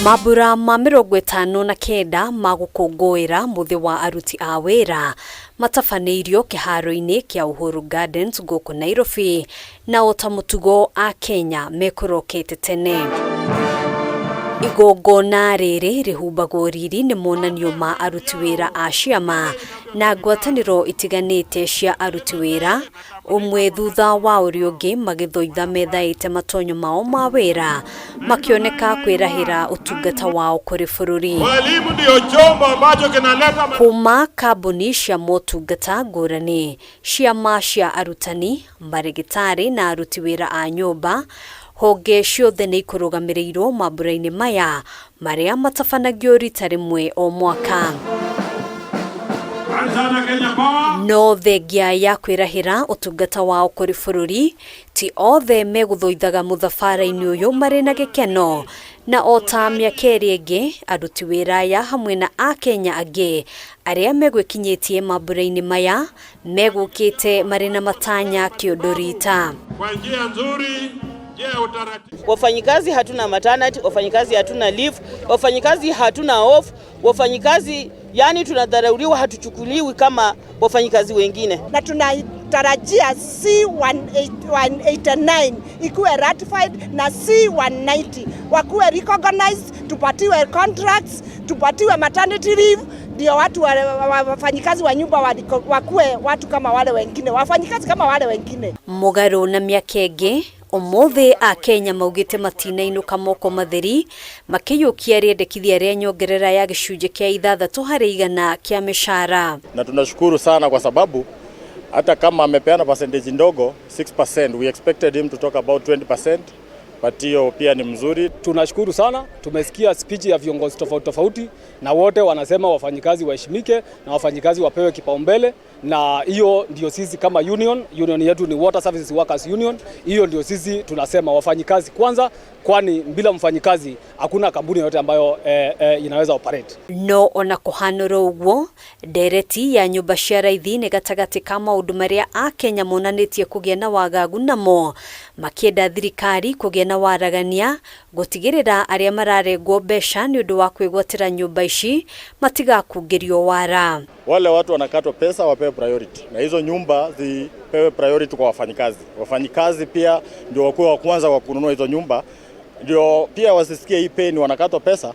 Mambura ma 59 ma gũkũngũĩra mũthĩ wa aruti a wĩra matabanĩirio kĩharo-inĩ kĩa Uhuru Gardens gũkũ Nairobi, na o ta mũtugo Akenya mekũrokete tene. Igongona rĩrĩ rĩhumbagwo riri nĩ monanio ma aruti wĩra a ciama na ngwatanĩro itiganĩte cia aruti wĩra, ũmwe thutha wa ũrĩa ũngĩ magĩthoitha methaĩte matonyo mao ma wĩra, makĩoneka kwĩrahĩra ũtungata wao kũrĩ bũrũri. Walimu ndio chombo ambacho kinaleta Kuma kambuni cia motungata ngũrani, ciama cia arutani, marĩgĩtarĩ na aruti wĩra a nyũmba, honge ciothe nĩ ikũrũgamĩrĩirwo mambura-inĩ maya marĩa matabanagio rita rĩmwe o mwaka. Sana Kenya Power. No thengia ya kwĩrahĩra ũtungata wao kũrĩ bũrũri, ti othe megũthoithaga mũthabara-inĩ ũyũ marĩ na gĩkeno, na o ta mĩaka ĩrĩa ĩngĩ, aruti wĩra aya hamwe na Akenya angĩ arĩa megwĩkinyĩtie mambura-inĩ maya megũkĩte marĩ na matanya kĩũndũ rita. Kwa njia nzuri, njia ya utaratibu. Wafanyikazi hatuna maternity, wafanyikazi hatuna leave, wafanyikazi hatuna off, wafanyikazi yani tunadharauliwa, hatuchukuliwi kama wafanyikazi wengine. Na tunatarajia C189 ikuwe ratified na C190 wakuwe recognized, tupatiwe contracts, tupatiwe maternity leave, ndio watu wafanyikazi wa nyumba wakuwe watu kama wale wengine, wafanyikazi kama wale wengine. Mũgarũ na mĩaka ĩngĩ, ũmũthĩ Akenya maugĩte matinainũka moko matheri makĩiyũkia rĩendekithia rĩa nyongerera ya gĩcunjĩ kĩa 6% kĩa mĩcara. Na tunashukuru sana kwa sababu hata kama amepeana percentage ndogo 6%, we expected him to talk about 20%, but hiyo pia ni mzuri. Tunashukuru sana, tumesikia speech ya viongozi tofauti tofauti na wote wanasema wafanyikazi waheshimike na wafanyikazi wapewe kipaumbele, na hiyo ndio sisi kama union, union yetu ni Water Services Workers Union, hiyo ndio sisi tunasema wafanyikazi kwanza, kwani bila mfanyikazi hakuna kampuni yoyote ambayo inaweza operate. No ona kũhanũra ũguo, ndereti ya nyũmba cia raithi nĩ gatagatĩ ka maũndũ marĩa Akenya monanĩtie kũgĩa na wagagu namo, makĩenda thirikari kũgĩa na waragania gũtigĩrĩra arĩa mararengwo mbeca nĩ ũndũ wa kwĩgwatĩra nyũmba ici matigakungĩrio wara. Wale watu wanakatwa pesa wapewe priority, na hizo nyumba zipewe priority kwa wafanyikazi. Wafanyikazi pia ndio wakuwe wa kwanza wa kununua hizo nyumba, ndio pia wasisikie hii pain wanakatwa pesa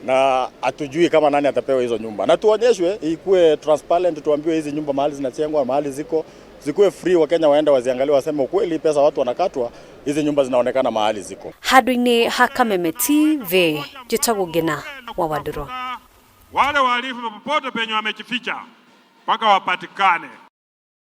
na hatujui kama nani atapewa hizo nyumba, na tuonyeshwe, ikuwe transparent, tuambiwe hizi nyumba mahali zinachengwa, mahali ziko, zikuwe free, Wakenya waende waziangalie, waseme ukweli, pesa watu wanakatwa, hizi nyumba zinaonekana mahali ziko. Handũ-inĩ ha Kameme TV, njĩtagwo Ngina wa Wandũrũ. Wale wahalifu popote penye wamejificha mpaka wapatikane.